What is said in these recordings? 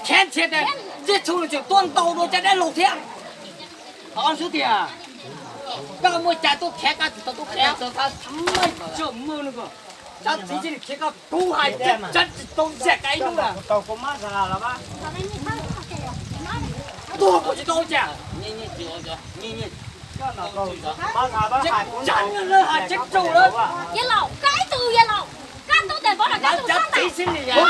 Khev thiab, tib txhua tseem tuaj ntau dua cov dab laug thiab. Ob xub tiag, koj muaj cai tuaj khev, koj tsis tau tuaj khev, txhob muaj, cov txiv tsis khev koj, kuv hais tias tsis tau zam koj ib hnub lawm. Tuag kuv tsis tau cas. Tseem tseeb lawv hais tseeb tsaug lawm. Cov txiv xwb ni yog.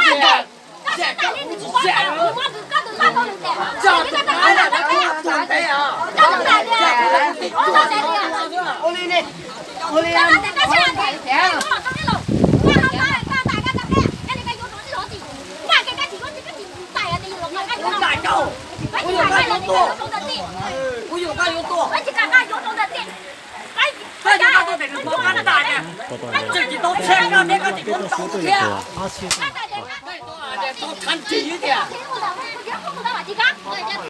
Kuv yuav koj yuav tuag. Koj yuav koj tuag tes nws muab koj ntaj, tseem tsis tau tshiab koj thiab, koj tsis tau tau thiab. Tau khav ris tiag.